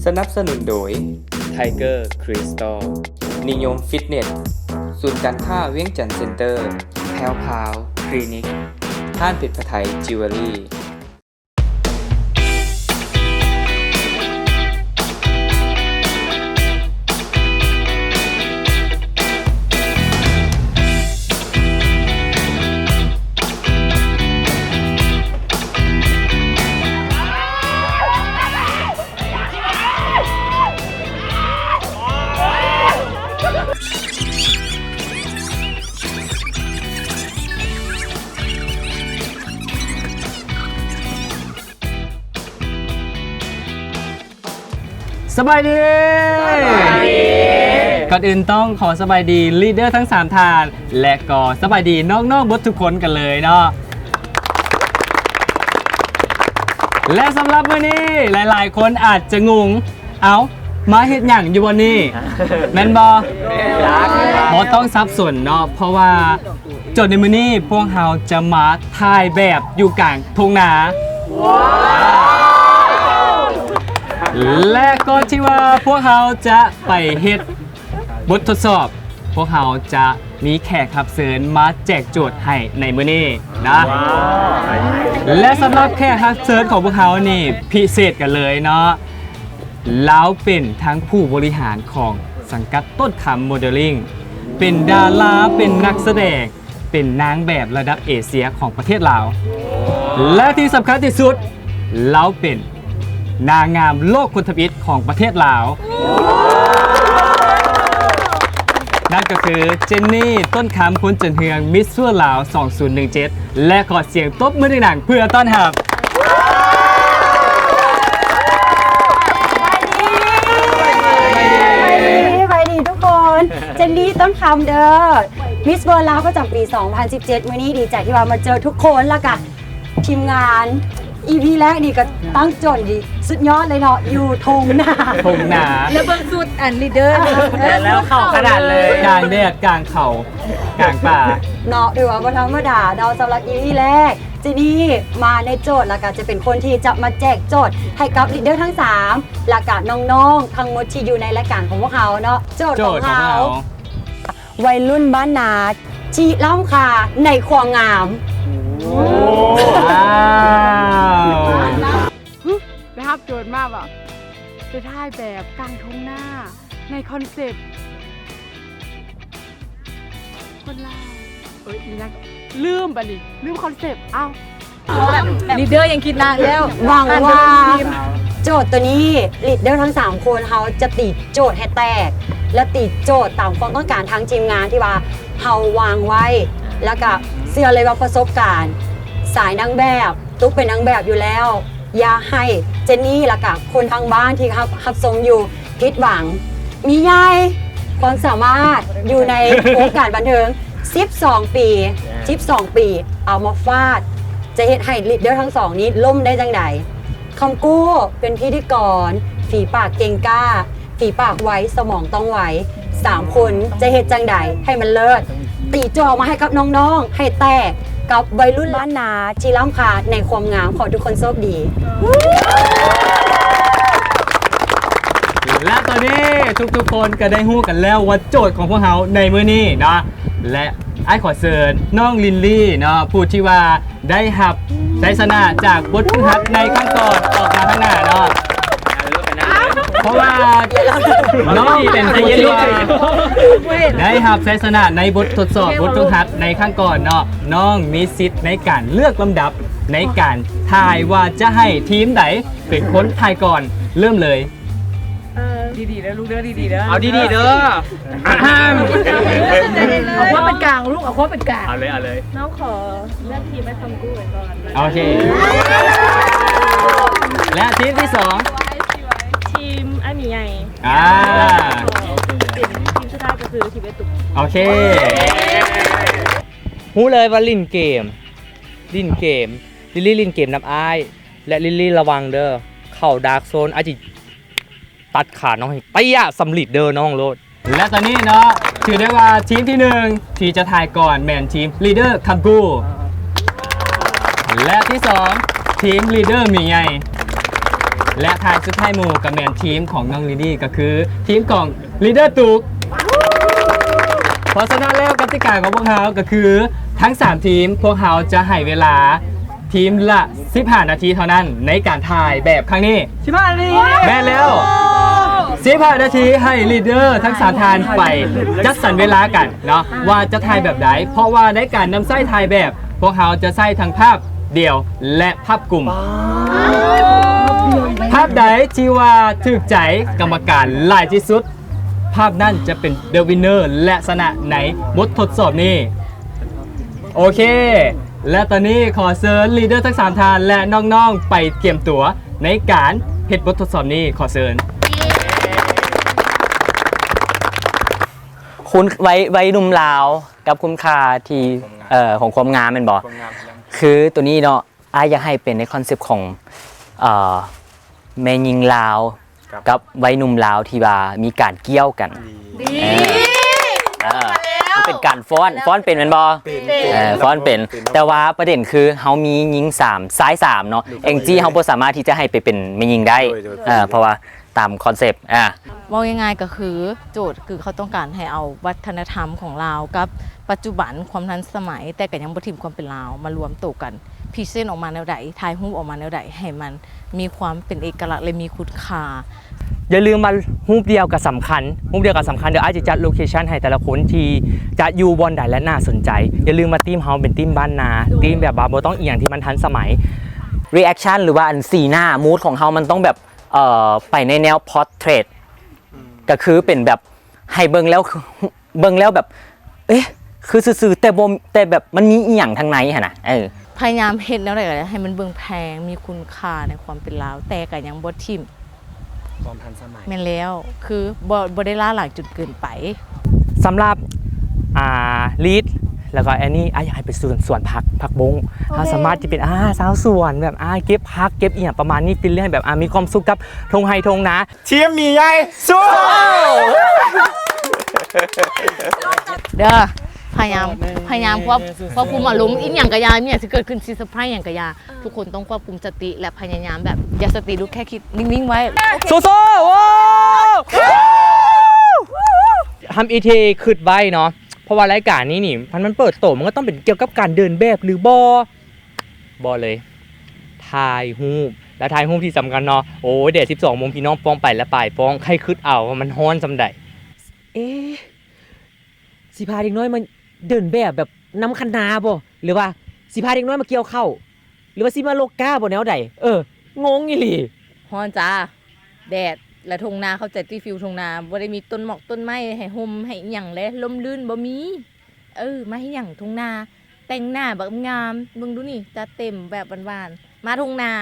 ສະໜັບສະໜູນໂດຍ Tiger Crystal ນິຍົມຟິດເນັດ ສູນການຄ້າວຽງຈັນເຊັນເຕີ ແພວພາວຄລີນິກ ຮ້ານເພັດປະໄທຈິວເວລຣີ. ສະບາຍດີ ສະບາຍດີ ກ່ອນອື່ນຕ້ອງຂໍສະບາຍດີລີດເດີທັງສາມທ່ານ ແລະ ກໍສະບາຍດີນ້ອງໆເບິດທຸກຄົນກັນເລີຍເນາະ ແລະ ສຳລັບມື້ນີ້ຫຼາຍໆຄົນອາດຈະງົງ ເອົ້າ ມາເຮັດຫຍັງຢູ່ບ່ອນນີ້ ແມ່ນບໍ່? ບໍ່ຕ້ອງສັບສົນເນາະ ເພາະວ່າຈົດໃນມື້ນີ້ພວກເຮົາຈະມາຖ່າຍແບບຢູ່ກາງທົ່ງນາ ແລະ ກ່ອນທີ່ວ່າພວກເຮົາຈະໄປເຮັດບົດທົດສອບ ພວກເຮົາຈະມີແຂກຮັບເຊີນມາແຈກໂຈດໃຫ້ໃນມື້ນີ້ນະ ແລະ ສຳລັບແຂກຮັບເຊີນຂອງພວກເຮົານີ້ພິເສດກັນເລີຍເນາະ ລາວເປັນທັງຜູ້ບໍລິຫານຂອງສັງກັດຕົ້ນຄຳໂມເດລລິງ ເປັນດາລາ ເປັນນັກສະແດງ ເປັນນາງແບບລະດັບເອເຊຍຂອງປະເທດລາວ ແລະ ທີ່ສຳຄັນທີ່ສຸດ ລາວເປັນນາງງາມໂລກຄົນທຳອິດຂອງປະເທດລາວ ນັ້ນກໍຄືເຈນນີ ຕົ້ນຄຳ ພົນຈັນເຮືອງ ມິສເວີລລາວ ສອງພັນສິບເຈັດ ແລະ ຂໍສຽງຕົບມືດັງໆເພື່ອຕ້ອນຮັບ. ສະບາຍດີ ສະບາຍດີ ສະບາຍດີທຸກຄົນ ເຈນນີ ຕົ້ນຄຳເດີ ມິສເວີລລາວປະຈຳປີສອງພັນສິບເຈັດ ມື້ນີ້ດີໃຈທີ່ວ່າມາເຈີທຸກຄົນ ແລ້ວກະທີມງານ ອີພີແລກນີ້ກະຕັ້ງໂຈດດີ ສຸດຍອດເລີຍເນາະ ຢູ່ທົ່ງນາ ທົ່ງນາ ແລ້ວເບິ່ງຊຸດອັນລີດເດີ ແລ້ວເຂົ້າຂະໜາດເລີຍ ກາງແດດ ກາງເຂົາ ກາງປ່າເນາະ ຖືວ່າບໍ່ທຳມະດາເນາະ ສຳລັບອີພີແລກ ເຈນນີມາໃນໂຈດ ແລ້ວກະຈະເປັນຄົນທີ່ຈະມາແຈກໂຈດໃຫ້ກັບລີດເດີທັງສາມ ແລ້ວກະນ້ອງໆທັງໝົດທີ່ຢູ່ໃນລາຍການຂອງພວກເຮົາເນາະ ໂຈດຂອງເຮົາ ໄວລຸ້ນບ້ານນາທີ່ລ້ຳຄ່າໃນຄວາມງາມ. ໄດ້ຮັບໂຈດມາວ່າ ໄປຖ່າຍແບບກາງທົ່ງນາໃນຄອນເຊັບ ຄົນລາວ ເອີຍ ອີຫຍັງ ລືມບາດນີ້ ລືມຄອນເຊັບ ເອົ້າ ລີດເດີຍັງຄິດໜັກແລ້ວ ຫວັງວ່າໂຈດໂຕນີ້ ລີດເດີທັງສາມຄົນເຮົາຈະຕີໂຈດໃຫ້ແຕກ ແລະ ຕີໂຈດຕາມຄວາມຕ້ອງການທາງທີມງານທີ່ວ່າເຮົາວາງໄວ້ ແລ້ວກະເຊື່ອເລີຍວ່າປະສົບການສາຍນາງແບບ ຕົກເປັນນາງແບບຢູ່ແລ້ວ ຢ່າໃຫ້ເຈນນີ ແລ້ວກະຄົນທາງບ້ານທີ່ຮັບ ຮັບຊົມຢູ່ ຜິດຫວັງ ມີໃຫຍ່ ຄວາມສາມາດຢູ່ໃນວົງການບັນເທີງສິບສອງປີ ສິບສອງປີ ເອົາມາຟາດ ຈະເຮັດໃຫ້ລີດເດີທັງສອງນີ້ລົ້ມໄດ້ຈັ່ງໃດ? ຄຳກູ້ເປັນພິທີກອນ ຝີປາກເກັ່ງກ້າ ຝີປາກໄວ ສະໝອງຕ້ອງໄວ ສາມຄົນຈະເຮັດຈັ່ງໃດໃຫ້ມັນເລີດ? ຕີໂຈດມາໃຫ້ກັບນ້ອງໆ ໃຫ້ແຕກ ກັບໄວລຸ້ນລ້ານນາທີ່ລ້ຳຄ່າໃນຄວາມງາມ. ຂໍໃຫ້ທຸກຄົນໂຊກດີ. ແລະ ຕອນນີ້ທຸກໆຄົນກໍໄດ້ຮູ້ກັນແລ້ວວ່າໂຈດຂອງພວກເຮົາໃນມື້ນີ້ເນາະ ແລະ ອ້າຍຂໍເຊີນນ້ອງລິນລີເນາະ ຜູ້ທີ່ວ່າໄດ້ຮັບໄຊຊະນະຈາກບົດຝຶກຫັດໃນຄັ້ງກ່ອນ ອອກມາທາງໜ້າເນາະ. ເພາະວ່ານ້ອງເປັນຜູ້ທີ່ວ່າໄດ້ຮັບໄຊຊະນະໃນບົດທົດສອບ ບົດຝຶກຫັດໃນຄັ້ງກ່ອນເນາະ. ນ້ອງມີສິດໃນການເລືອກລຳດັບໃນການຖ່າຍວ່າຈະໃຫ້ທີມໃດເປັນຄົນຖ່າຍກ່ອນ. ເລີ່ມເລີຍ. ເອີ ດີໆເດີລູກເດີ ດີໆເດີ ເອົາດີໆເດີ. ເອົາຄວາມເປັນກາງລູກ ເອົາຄວາມເປັນກາງ. ເອົາເລີຍ ເອົາເລີຍ. ນ້ອງຂໍເລືອກທີມໄອ້ຄຳກູ້ໄວ້ກ່ອນ. ໂອເຄ ແລະ ທີມທີສອງ ທີມອ້າຍໝີໃຫຍ່. ອ່າ ທີມສຸດທ້າຍກໍຄືທີມເອຕຸກ. ໂອເຄ ຮູ້ເລີຍວ່າຫຼິ້ນເກມ ຫຼິ້ນເກມ ລິລລີ່ຫຼິ້ນເກມນຳອ້າຍ ແລະ ລິລລີ່ລະວັງເດີ ເຂົ້າດາກໂຊນ ອ້າຍຈິ ຕັດຂານ້ອງໃຫ້ເຕ້ຍສຳລິດເດີນ້ອງໂລດ. ແລະ ຕອນນີ້ເນາະ ຖືໄດ້ວ່າທີມທີໜຶ່ງທີ່ຈະຖ່າຍກ່ອນແມ່ນທີມລີດເດີຄຳກູ ແລະ ທີສອງ ທີມລີດເດີໝີໃຫຍ່. ແລະ ທ້າຍສຸດທ້າຍໝູ່ກໍແມ່ນທີມຂອງນ້ອງລີລີ ກໍຄືທີມຂອງລີດເດີຕຸກ. ເພາະສະນັ້ນແລ້ວ ກະຕິກາຂອງພວກເຮົາກໍຄື ທັງສາມທີມ ພວກເຮົາຈະໃຫ້ເວລາທີມລະສິບຫ້ານາທີເທົ່ານັ້ນ ໃນການຖ່າຍແບບຄັ້ງນີ້. ສິບຫ້ານາທີ. ແມ່ນແລ້ວ. ສິບຫ້ານາທີໃຫ້ລີດເດີທັງສາມທ່ານໄປຈັດສັນເວລາກັນເນາະ ວ່າຈະຖ່າຍແບບໃດ ເພາະວ່າໃນການນຳໃຊ້ຖ່າຍແບບ ພວກເຮົາຈະໃຊ້ທັງພາບດຽວ ແລະ ພາບກຸ່ມ. ພາບໃດທີ່ວ່າຖືກໃຈກຳມະການຫຼາຍທີ່ສຸດ ພາບນັ້ນຈະເປັນ the winner ແລະ ຊະນະໃນບົດທົດສອບນີ້. ໂອເຄ ແລະ ຕອນນີ້ຂໍເຊີນລີດເດີທັງສາມທ່ານ ແລະ ນ້ອງໆ ໄປກຽມຕົວໃນການເຮັດບົດທົດສອບນີ້. ຂໍເຊີນ. ຄຸນໄວ ໄວໜຸ່ມລາວກັບຄຸນຄ່າທີ່ ເອີ ຂອງຄວາມງາມແມ່ນບໍ່? ຄວາມງາມ ຄືໂຕນີ້ເນາະ ອ້າຍຢາກໃຫ້ເປັນໃນຄອນເຊັບຂອງ ເອີ ແມ່ຍິງລາວ ກັບ ກັບໄວໜຸ່ມລາວທີ່ວ່າມີການກ່ຽວກັນ. ດີ ເອີ ເອີ ເປັນການຟ້ອນ ຟ້ອນເປັນແມ່ນບໍ່? ເປັນ ເອີ ເປັນ ຟ້ອນເປັນ ແຕ່ວ່າປະເດັນຄືເຮົາມີຍິງສາມ ຊາຍສາມເນາະ ແອງຈີ້ ເຮົາບໍ່ສາມາດທີ່ຈະໃຫ້ໄປເປັນແມ່ຍິງໄດ້ ໂດຍ ໂດຍ ເອີ ເພາະວ່າຕາມຄອນເຊັບ ອາ ເວົ້າງ່າຍໆກໍຄື ໂຈດຄືເຂົາຕ້ອງການໃຫ້ເອົາວັດທະນະທຳຂອງລາວກັບປັດຈຸບັນຄວາມທັນສະໄໝ ແຕ່ກໍຍັງບໍ່ຖິ້ມຄວາມເປັນລາວ ມາລວມໂຕກັນ ພຣີເຊັນອອກມາແນວໃດ ຖ່າຍຮູບອອກມາແນວໃດ ໃຫ້ມັນມີຄວາມເປັນເອກະລັກ ແລະ ມີຄຸນຄ່າ. ຢ່າລືມວ່າຮູບດຽວກໍສຳຄັນ ຮູບດຽວກໍສຳຄັນ. ດຽວອ້າຍຈະຈັດໂລເຄຊັນໃຫ້ແຕ່ລະຄົນທີ່ຈະຢູ່ບ່ອນໃດ ແລະ ໜ້າສົນໃຈ. ຢ່າລືມວ່າທີມເຮົາເປັນທີມບ້ານນາ ທີມແບບວ່າບໍ່ຕ້ອງອີ່ຫຍັງທີ່ມັນທັນສະໄໝ. ຣີແອັກຊັນ ຫຼືວ່າອັນສີໜ້າ ມູດຂອງເຮົາມັນຕ້ອງແບບ ເອີ ໄປໃນແນວພອດເທຣດ ອືມ ກໍຄືເປັນແບບໃຫ້ເບິ່ງແລ້ວ ເບິ່ງແລ້ວແບບ ເອະ ຄືຊື່ໆ ແຕ່ບໍ່ ແຕ່ແບບມັນມີອີ່ຫຍັງທາງໃນຫັ້ນນະ ເອີ ພະຍາຍາມເຮັດແນວໃດກໍໄດ້ໃຫ້ມັນເບິ່ງແພງ ມີຄຸນຄ່າໃນຄວາມເປັນລາວ ແຕ່ກໍຍັງບໍ່ຖິ້ມຄວາມທັນສະໄໝ. ແມ່ນແລ້ວ ຄືບໍ່ ບໍ່ໄດ້ລ້າຫຼັງຈົນເກີນໄປ. ສຳລັບ ອ່າ ລີດ ແລ້ວກໍແອນນີ້ ອ້າຍຢາກໃຫ້ໄປສວນ ສວນຜັກ ຜັກບົ້ງ. ໂອເຄ ເຮົາສາມາດທີ່ເປັນ ອ່າ ຊາວສວນ ແບບ ອ່າ ເກັບຜັກ ເກັບອີ່ຫຍັງປະມານນີ້ ໄປເລື່ອຍ ແບບ ອ່າ ມີຄວາມສຸກກັບທົ່ງໄຮ່ທົ່ງນາ. ທີມໝີໃຫຍ່ ສູ້! ເດີ ພະຍາຍາມ ພະຍາຍາມຄວບ ຄວບຄຸມອາລົມ ອີ່ຫຍັງກະຢ່າ ມີຫຍັງຊິເກີດຂຶ້ນ ຊິເຊີໄພຣຫຍັງກະຢ່າ ທຸກຄົນຕ້ອງຄວບຄຸມສະຕິ ແລະ ພະຍາຍາມແບບ ຢ່າສະຕິຫຼຸດ ແຄ່ຄິດ ນິ່ງໆ ໄວ້. ສູ້ໆ ໂອ້ ທຳອີເທຄິດໄວ້ເນາະ ເພາະວ່າລາຍການນີ້ນີ້ ຄັນມັນເປີດໂຕ ມັນກໍຕ້ອງເປັນກ່ຽວກັບການເດີນແບບຫຼືບໍ່? ບໍ່ເລີຍ ຖ່າຍຮູບ ແລ້ວຖ່າຍຮູບທີ່ສຳຄັນເນາະ. ໂອ້ຍ ແດດສິບສອງໂມງ ພີ່ນ້ອງປ້ອງໄປແລ້ວປາຍປ້ອງ ໃຫ້ຄິດເອົາວ່າມັນຮ້ອນສ່ຳໃດ. ເອ ຊິພາເດັກນ້ອຍມາເດີນແບບ ແບບນຳຄັນນາບໍ່ ຫຼືວ່າຊິພາເດັກນ້ອຍມາກ່ຽວເຂົ້າ ຫຼືວ່າຊິມາລົກກ້າບໍ່ ແນວໃດ? ເອີ ງົງອີ່ຫຼີ. ຮ້ອນຈ້າ ແດດ ແລະ ທົ່ງນາ ເຂົ້າໃຈຕິ ຟີວທົ່ງນາ ບໍ່ໄດ້ມີຕົ້ນໝອກຕົ້ນໄມ້ໃຫ້ຮົ່ມໃຫ້ອີ່ຫຍັງເລີຍ ຮົ່ມລື່ນບໍ່ມີ. ເອີ ມາເຮັດຫຍັງທົ່ງນາ ແຕ່ງໜ້າບັກງາມ ເບິ່ງດູນີ້ ຕາເຕັມແບບຫວານໆ ມາທົ່ງນາ.